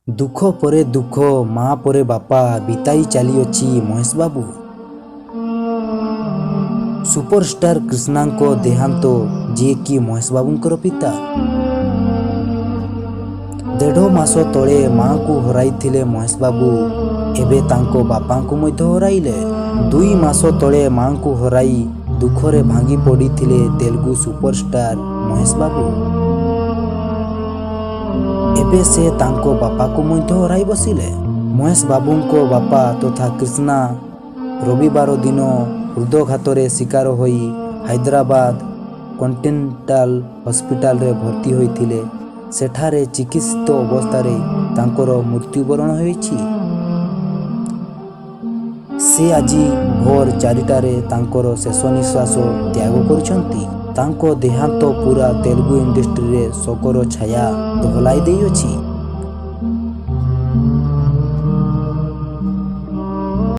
ଦୁଃଖ ପରେ ଦୁଃଖ, ମା ପରେ ବାପା ବିତାଇ ଚାଲିଅଛି ମହେଶ ବାବୁ। ସୁପରଷ୍ଟାର କ୍ରିଷ୍ଣାଙ୍କ ଦେହାନ୍ତ, ଯିଏକି ମହେଶ ବାବୁଙ୍କର ପିତା। ଦେଢ଼ ମାସ ତଳେ ମାଙ୍କୁ ହରାଇଥିଲେ ମହେଶ ବାବୁ, ଏବେ ତାଙ୍କ ବାପାଙ୍କୁ ମଧ୍ୟ ହରାଇଲେ। 2 ମାସ ତଳେ ମାଙ୍କୁ ହରାଇ ଦୁଃଖରେ ଭାଙ୍ଗି ପଡ଼ିଥିଲେ ତେଲୁଗୁ ସୁପରଷ୍ଟାର ମହେଶ ବାବୁ। ଏବେ ସେ ତାଙ୍କ ବାପାକୁ ମଧ୍ୟ ହରାଇ ବସିଲେ। ମହେଶ ବାବୁଙ୍କ ବାପା ତଥା କ୍ରିଷ୍ଣା ରବିବାର ଦିନ ହୃଦଘାତରେ ଶିକାର ହୋଇ ହାଇଦ୍ରାବାଦ କଣ୍ଟିନେଣ୍ଟାଲ ହସ୍ପିଟାଲରେ ଭର୍ତ୍ତି ହୋଇଥିଲେ। ସେଠାରେ ଚିକିତ୍ସିତ ଅବସ୍ଥାରେ ତାଙ୍କର ମୃତ୍ୟୁବରଣ ହୋଇଛି। ସେ ଆଜି ଭୋର 4ଟାରେ ତାଙ୍କର ଶେଷ ନିଶ୍ୱାସ ତ୍ୟାଗ କରିଛନ୍ତି। ତାଙ୍କ ଦେହାନ୍ତ ପୁରା ତେଲୁଗୁ ଇଣ୍ଡଷ୍ଟ୍ରିରେ ଶୋକର ଛାୟା ଦୋହଲାଇ ଦେଇଅଛି।